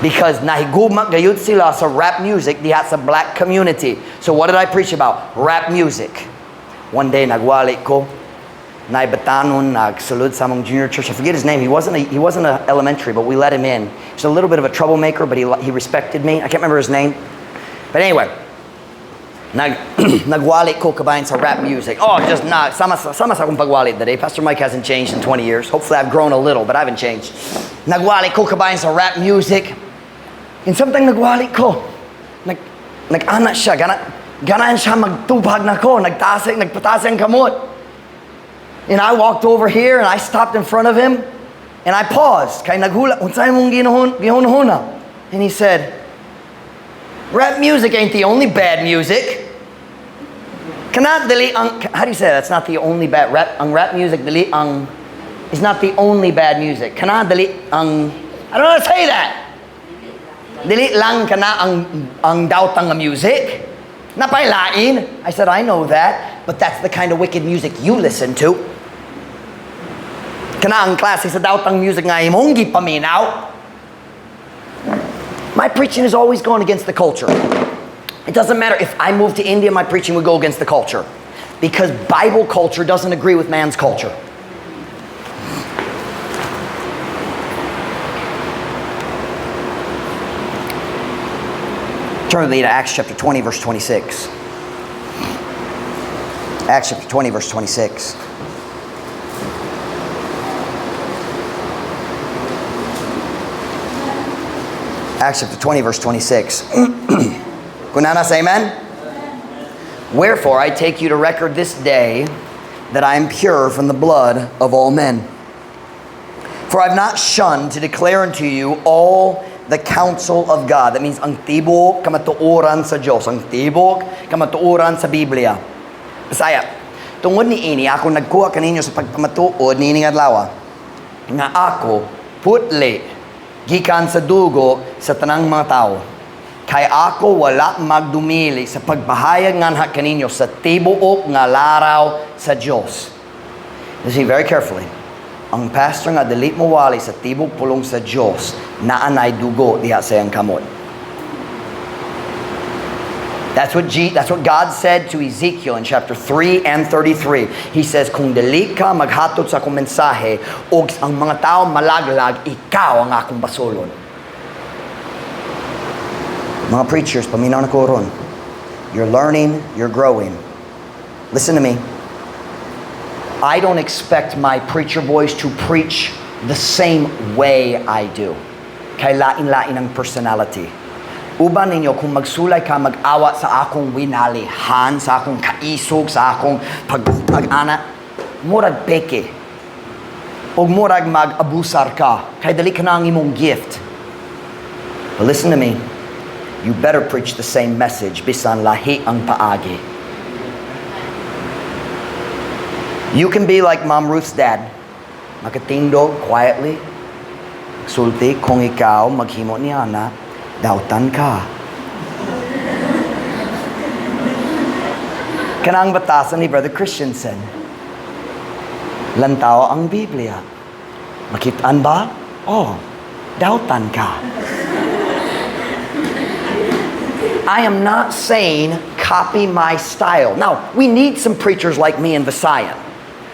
Because nahigugma gayud sila sa rap music diha sa Black community. So what did I preach about? Rap music. One day nagwali ko, naay batanon nagsulod sa among junior church. I forget his name. He wasn't a elementary, but we let him in. He's a little bit of a troublemaker, but he respected me. I can't remember his name. But anyway, nagwali ko kabahin sa rap music. Oh, just not sama sa akong pagwali today. Pastor Mike hasn't changed in 20 years. Hopefully I've grown a little, but I haven't changed. Nagwali ko kabahin sa rap music. And samtang nagwali ko, nag-ana siya, ganahan siya magtubag nako, nagtaas, nagpataas ang kamot. And I walked over here and I stopped in front of him and I paused. Kay naghula, "Unsay mong gihunhuna?" And he said, "Rap music ain't the only bad music." Kana dili ang, how do you say that? That's not the only bad rap, ang rap music dili ang, is not the only bad music. Kana dili ang, I don't know how to say that. Dili lang kana ang dawtang nga music. Naa pay lain. I said, "I know that, but that's the kind of wicked music you listen to. Kana ang klase sa dawtang music nga imong gipaminaw." My preaching has always gone against the culture. It doesn't matter if I moved to India, my preaching would go against the culture. Because Bible culture doesn't agree with man's culture. Turn with me to Acts chapter 20, verse 26. Acts chapter 20, verse 26. Acts chapter 20, verse 26. Kung naa na, say amen. "Wherefore I take you to record this day that I am pure from the blood of all men. For I have not shunned to declare unto you all the counsel of God." That means ang tibok kamatuoran sa Diyos, ang tibok kamatuoran sa Biblia. Bisaya, "Tungod ni ini, ako nagkuha kaninyo sa pagpamatuod niining adlaw, nga ako putli gikan sa dugo sa tanang mga tao. Kay ako wala magdumili sa pagpahayag nganha kaninyo sa tibuok nga laraw sa Dios." Listen very carefully. Ang pastor nga dili mo wali sa tibok pulong sa Dios, naanay dugo diha sa iyang kamot. That's what God said to Ezekiel in chapter 3 and 33. He says, "Kung dili ka maghatod sa akong mensahe, og ang mga tao malaglag, ikaw ang akong basolon." Mga preachers, paminaw na ko ron. You're learning, you're growing. Listen to me. I don't expect my preacher boys to preach the same way I do. Kay lain-lain ang personality. Uban ninyo, kung magsulay ka, mag-awat sa akong winalihan, sa akong kaisog, sa akong pag-ana, murag peke. O murag mag-abusar ka. Kay dili kana ang imong gift. But listen to me. You better preach the same message bisan lahi ang paagi. You can be like Mom Ruth's dad. Makatindog quietly. Sulti, "Kung ikaw maghimo niya na, dautan ka." Kanang batasan ni Brother Christensen. "Lantaw ang Biblia. Makitaan ba? Oh, dautan ka." I am not saying copy my style. Now, we need some preachers like me in Visayan.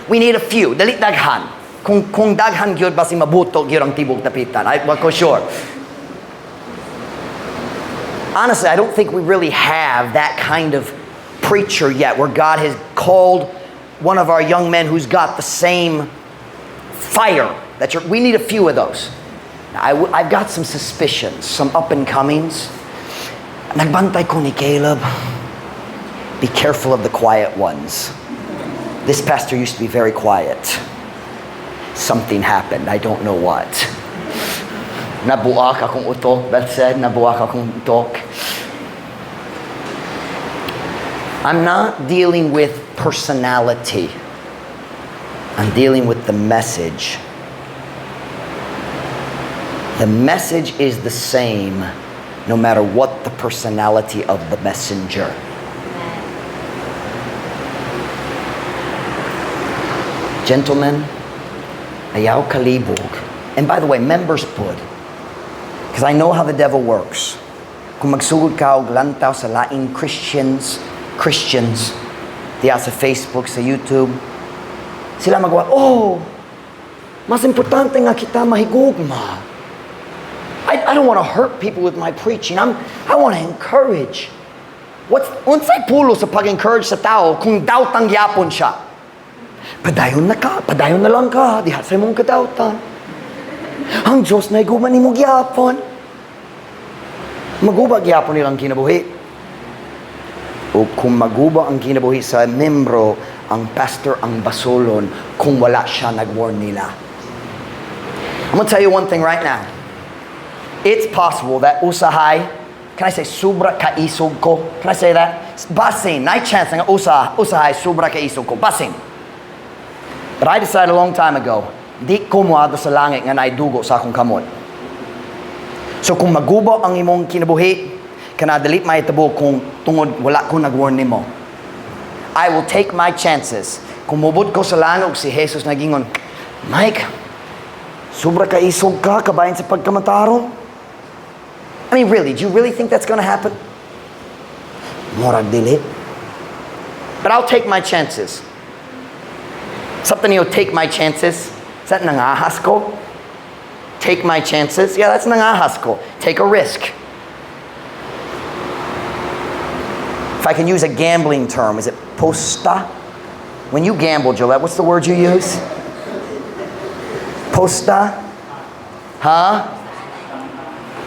We need a few. Dili daghan. Kung daghan gyud, basi mabuto gyud ang tibok Dapitan. I wa ko sure. Honestly, I don't think we really have that kind of preacher yet, where God has called one of our young men who's got the same fire. We need a few of those. I've got some suspicions, some up and comings. Nagbantay ko ni Caleb. Be careful of the quiet ones. This pastor used to be very quiet. Something happened. I don't know what. Nabuak akong utok. Beth said, "Nabuak akong utok." I'm not dealing with personality. I'm dealing with the message. The message is the same no matter what the personality of the messenger. Gentlemen, ayaw kalibog. And by the way, members pud. Because I know how the devil works. Kung magsugod ka og lantaw sa laing Christians, diya sa Facebook, sa YouTube, sila magawa, "Oh, mas importante nga kita mahigugma. I don't want to hurt people with my preaching. I want to encourage." Unsay pulos sa pag-encourage sa tao kung dautang gyapon siya? "Padayon na ka, padayon na lang ka, diha sa imong kadautan. Ang Diyos na iguman nimo gyapon." Maguba gyapon nilang kinabuhi. O kung maguba ang kinabuhi sa membro, ang pastor ang basolon kung wala siya nag-warn nila. I'm gonna tell you one thing right now. It's possible that usahay, Can I say sobra kaisog ko? Can I say that? Basin, naay chance nga usahay sobra kaisog ko. Basin. But I decided a long time ago, di ko moadto sa langit nga naay dugo sa akong kamot. So kung magubo ang imong kinabuhi, kana dili mahitabo kung tungod wala ko nag-warn nimo. I will take my chances. Kung mubot ko sa langit ug si Jesus nagingon, "Mike, sobra ka isog ka, kabahin sa pagkamatarong." I mean, really, do you really think that's gonna happen? Murag dili. But I'll take my chances. Something you'll take my chances. Is that nangahas ko? Take my chances? Yeah, that's nangahas ko. Take a risk. If I can use a gambling term, is it posta? When you gamble, Gillette, what's the word you use? Posta? Huh?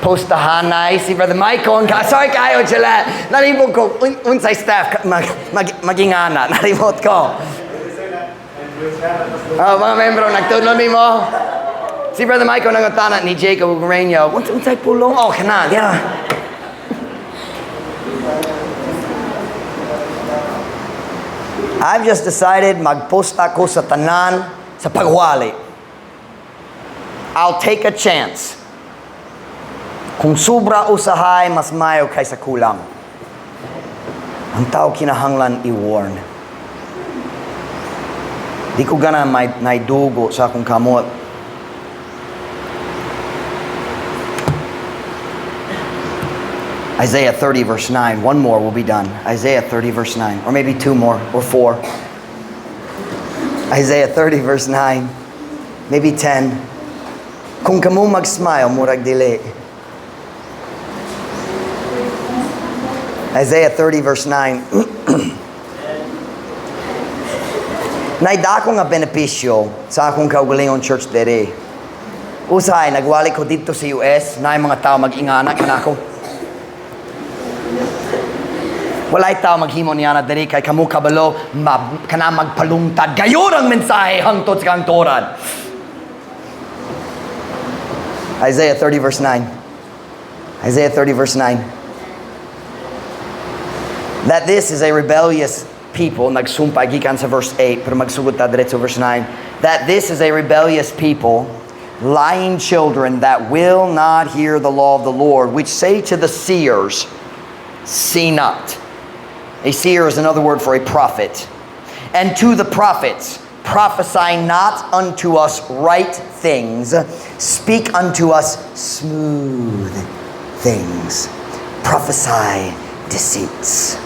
Postahanay. Si Brother Michael. Sorry kayo, Gillette. Nalimot ko. Unsay staff, magingana. Nalimot ko. Oh, mga membro, nagtudlo nimo. Si Brother Michael nangutana ni Jacob ug Reño. Unsay pulong? Oh, kana, yeah. I've just decided magposta ko sa tanan sa pagwali. I'll take a chance. Kung sobra usahay, mas mayo kaysa kulang. Ang tao kinahanglan i-warn. Di ko gana may naidugo sa akong kamot. Isaiah 30 verse 9. One more will be done. Isaiah 30 verse 9. Or maybe two more or four. Isaiah 30 verse 9. Maybe 10. Kung kamo mag-smile, murag dili. Isaiah 30 verse 9. Naidako nga benepisyo sa akong kaugalingon church dere. Usahay, nagwali ko dito sa US, naay mga tao mag-ingana kanako. Walay tao maghimo niya na diri kay kamo kabalo kana magpalungtad. Gayon ang mensahe hangtod sa kangturan. Isaiah 30 verse 9. Isaiah 30 verse 9. That this is a rebellious people, nagsumpay gikan sa verse 8, pero magsugod ta diretso verse 9. That this is a rebellious people, lying children that will not hear the law of the Lord, which say to the seers, "See not." A seer is another word for a prophet. And to the prophets, "Prophesy not unto us right things, speak unto us smooth things. Prophesy deceits."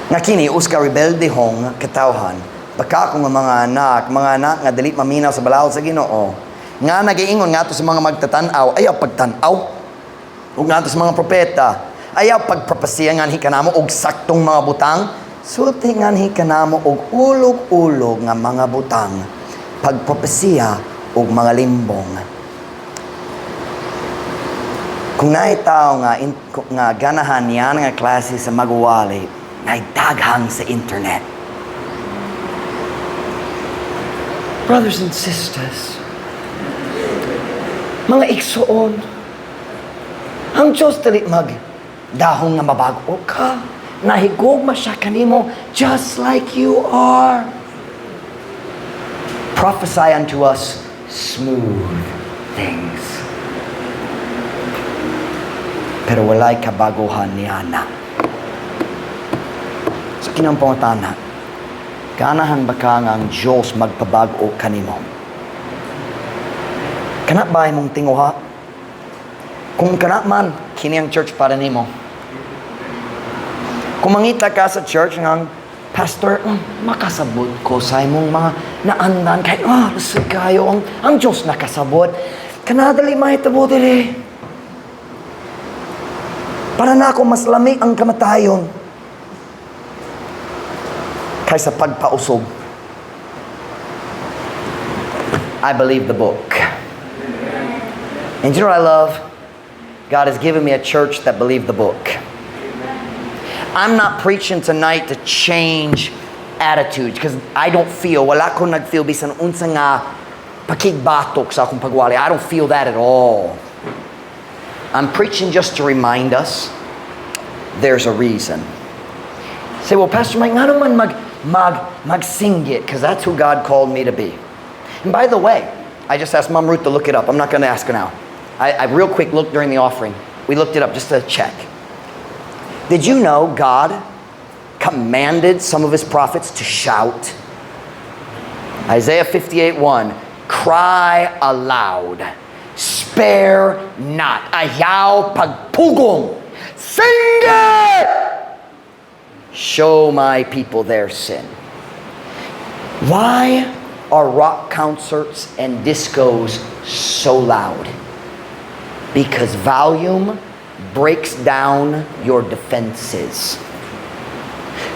Nga kini, usa ka rebeldehong katawhan, baka kung ang mga anak nga dili maminaw sa balaod sa Ginoo, nga nagaingon ngadto sa mga magtatan-aw, "Ayaw pagtan-aw." Ug ngadto sa mga propeta, "Ayaw pagpropesiya nganhi kanamo og saktong mga butang, sulti nganhi kanamo og ulog-ulog nga mga butang, pagpropesiya og mga limbong." Kung naay tao nga ganahan niya nga klase sa magwali, naay daghang sa internet. Brothers and sisters, mga igsoon, ang Diyos dili mag dahong nga mabago ka. Nahigugma siya kanimo just like you are. "Prophesy unto us smooth things." Pero walay kabaguhan ni ana. Sa kinang pangutana, ganahan ba ka nga ang Diyos magpabag-o kanimo? Kana ba imong tinguha? Kung kana man, kini ang church para nimo. Kung mangita ka sa church nga, "Pastor, makasabot ko sa imong mga naandan kay, lusog kayo, ang Diyos nakasabot." Kana dali mahitabo diri. Para na ako mas lami ang kamatayon kaysa pagpausog. I believe the book. And you know what I love? God has given me a church that believed the book. I'm not preaching tonight to change attitudes because I don't feel, wala ko nag-feel bisan unsa nga pakigbatok sa akong pagwali. I don't feel that at all. I'm preaching just to remind us there's a reason. Say, "Well, Pastor Mike, ngano man magsinggit?" Because that's who God called me to be. And by the way, I just asked Mom Ruth to look it up. I'm not going to ask her now. I real quick looked during the offering. We looked it up just to check. Did you know God commanded some of his prophets to shout? Isaiah 58:1, "Cry aloud, spare not. Ayaw pagpugong. Singgit! Show my people their sin." Why are rock concerts and discos so loud? Because volume breaks down your defenses.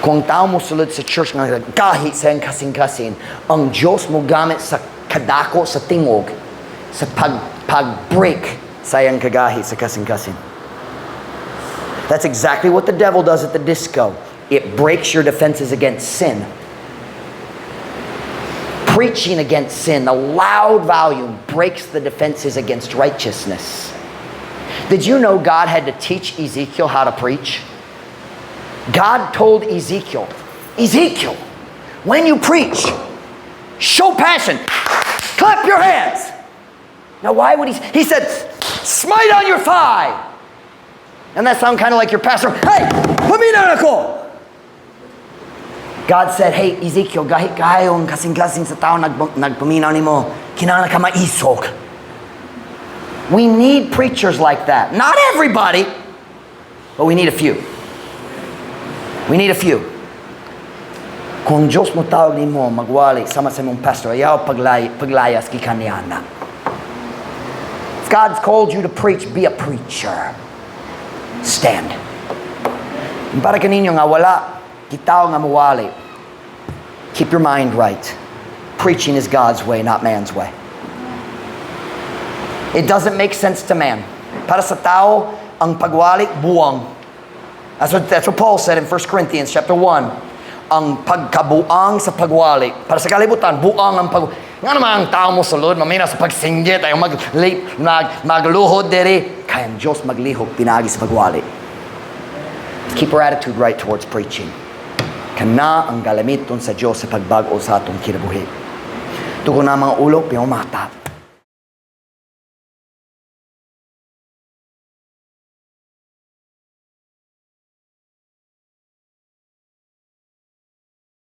Kung ang tao mo sulod sa church nga gahi sa iyang kasing-kasing, ang Diyos mo gamit sa kadako sa tingog sa pag-break sa iyang kagahi sa kasing-kasing. That's exactly what the devil does at the disco. It breaks your defenses against sin. Preaching against sin, the loud volume breaks the defenses against righteousness. Did you know God had to teach Ezekiel how to preach? God told Ezekiel, "Ezekiel, when you preach, show passion, clap your hands." Now, why would he? He said, "Smite on your thigh." And that sound kind of like your pastor. "Hey, paminaw ko!" God said, "Hey, Ezekiel, gahi kayo ang kasing-kasing sa tao nagpaminaw nimo. Kinahanglan ka maisog." We need preachers like that. Not everybody, but we need a few. We need a few. Kung Diyos mo tawag nimo magwali sama sa imong pastor, ayaw paglayas gikan niana. If God's called you to preach, be a preacher. Stand. Para kaninyo nga wala gitawag nga muwali, keep your mind right. Preaching is God's way, not man's way. It doesn't make sense to man. Para sa tao, ang pagwali, buang. That's what Paul said in 1 Corinthians chapter 1. Ang pagkabuang sa pagwali. Para sa kalibutan, buang ang pag... Ngano naman ang tao mo sulod, maminaw sa pagsinggit, ayaw magluhod diri. Kay ang Diyos maglihok, pinaagi sa pagwali. Keep our attitude right towards preaching. Kana ang galamiton sa Diyos sa pagbag-o sa atong kinabuhi. Tuko na mga ulo, mata.